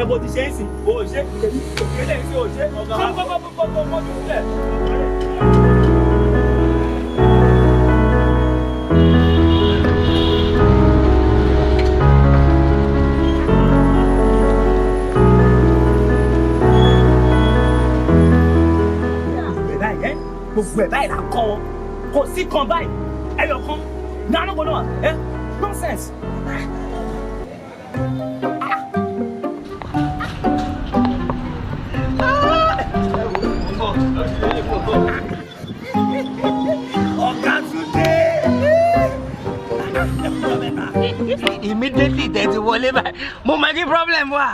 Ẹ kò ti ṣe é sìn, o ṣe eléyìí sí o ṣe. Kọ́kọ́kọ́kọ́ mọ́tò sílẹ̀. Gbogbo ẹ̀ báyìí là ń kọ́ wọn, kò sí kan báyìí, ẹyọ kan ní anáko náà ẹ, nonsense. Ọ̀gá Túndé. Immediately tẹ̀ ti wọlé báyìí, mo mọ̀ kí problem wà.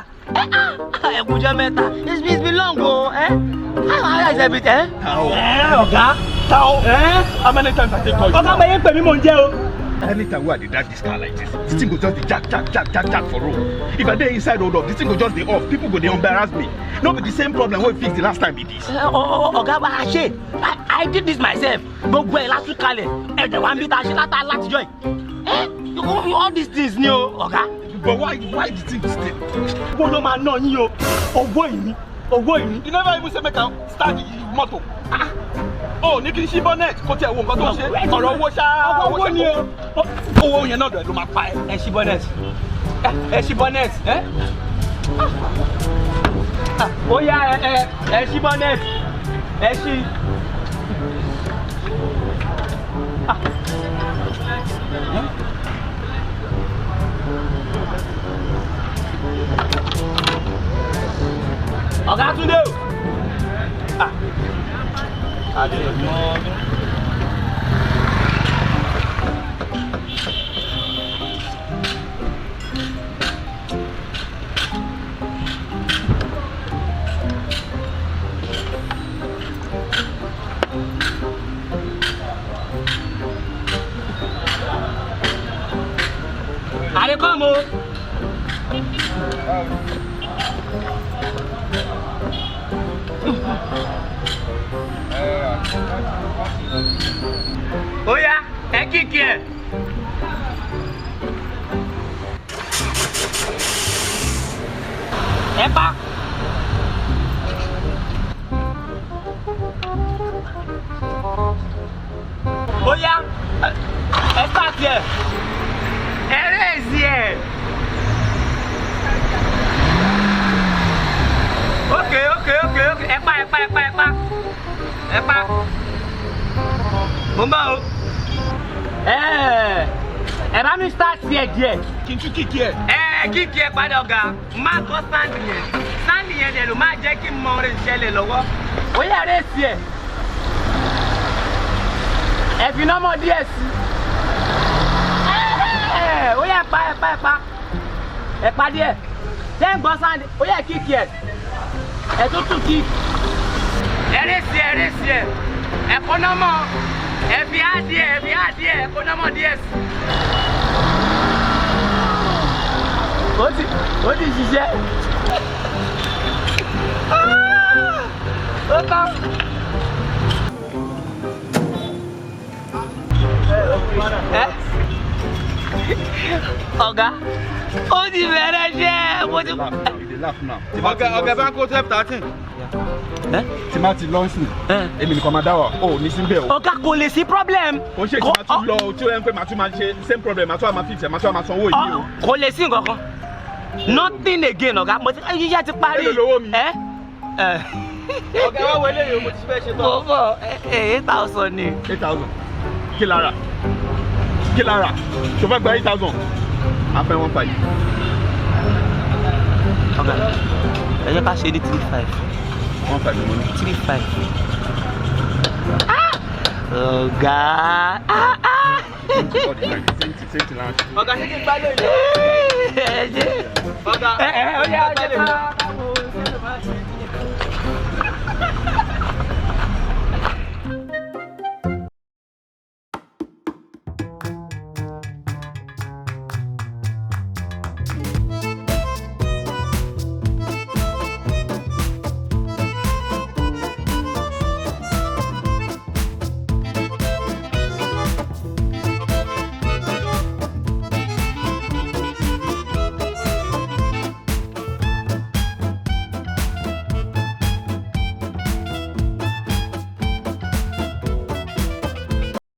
Ẹ kújọ́ mẹ́ta, it's been long o. Ẹ how is everything? Ẹ ọ̀gá. Tao, how many times I take call you? Ọ̀gá bẹ̀yẹ̀ ń pè mí, mò ń jẹ́ o. Anytime wey I dey drive this car like this, this thing go just dey jack, jack, jack, jack, jack for road. If I dey inside hold up, this thing go just dey off. People go dey embarrass me. No be the same problem wey fix the last time be this. Ọ̀gá wa ṣe, I did this myself. Gbogbo ẹ̀ látún kalẹ̀, ẹ̀jẹ̀ wa ń bí ta ṣe látà látijọ́ yìí. All these things ni o, ọ̀gá. But why the thing still? Owó ló máa ná yín o, owó ìní, owó ìní. You never even say make I start the motor. Ah! Oh, ní kí n ṣí bonnet kó tiẹ̀ wo nǹkan tó ń ṣe. Ọ̀rọ̀ owó ṣá. Owó ni o. Owó yẹn náà dẹ̀ ló máa pa ẹ́. Ẹ ṣí bonnet, ẹ ṣí bonnet ẹ. Ó yá, ẹ ṣí bonnet, ẹ ṣí. Ọ̀gá Túndé o. I dey come o. Ó yá, ẹ kick ẹ. Ẹ pa. Ó yá, ẹ start ẹ. Ẹ raise ẹ. Ok, ẹ pa, ẹ pa, ẹ pa, ẹ pa. Ẹ pa. Mo ń bọ̀ o. Ẹ ẹ bá mi start díẹ̀ díẹ̀. Kí n tún kick ẹ̀. Ẹ kick ẹ padà, ọ̀gá. Má kọ́ sound yẹn. Sound yẹn dẹ̀ ló máa jẹ́ kí n mọ orin ìṣẹ̀lẹ̀ lọ́wọ́. Ó yá, raise ẹ̀. Ẹ fi nọ́mọ̀ díẹ̀ sí. Ó yá, pa, ẹ pa, ẹ pa. Ẹ pa díẹ̀. Ṣé ń gbọ́ sound? Ó yá, kick ẹ̀. Ẹ tún tún kick. Ẹ raise ẹ, raise ẹ. Ẹ kọ́ nọ́mọ̀. Ẹ fi á díẹ̀, ẹ fi á díẹ̀, ẹ kọ́ nọ́mọ̀ díẹ̀ sí. Ó ti ṣiṣẹ́. Ó tán. Ẹ ọ̀gá, ó ti bẹ̀rẹ̀ iṣẹ́, mo ti. You dey laugh now. Ọ̀gá, ọ̀gá, bá ń kó 12, 13. Tí má ti lọ sí, èmi nìkan máa dá wà, ó ní sí bẹ́ẹ̀ o. Ọ̀gá, kò lè sí problem. Kò ṣe tí máa tún lọ o, tí ó yẹn pé màá tún máa ṣe same problem, màá tún máa fix ẹ̀, màá tún máa sanwó yìí o. Kò lè sí nǹkan kan, nothing again, ọ̀gá, mo ti yíyá ti parí. Èló lowó mi? Ẹ ẹ. Ọ̀gá, wá wọlé yìí o, mo ti fẹ́ ṣe tán. Mo bọ̀, 8,000 ni. 8,000? Kí lára? Kí lára? Ṣo fẹ́ gba 8,000? A fẹ́ 1,500. Ọ̀gá, ẹ jẹ́ ká ṣe ní 3,500. 1,500 ni mo ní. 3,500. Ọ̀gá, ah, ah. All the time, same thing, same thing lára. Ọ̀gá, ṣé kí n gbálẹ̀ yìí? Ẹ ṣe. Ọ̀gá, Ẹ ẹ ó yá, ó jẹ́ ká.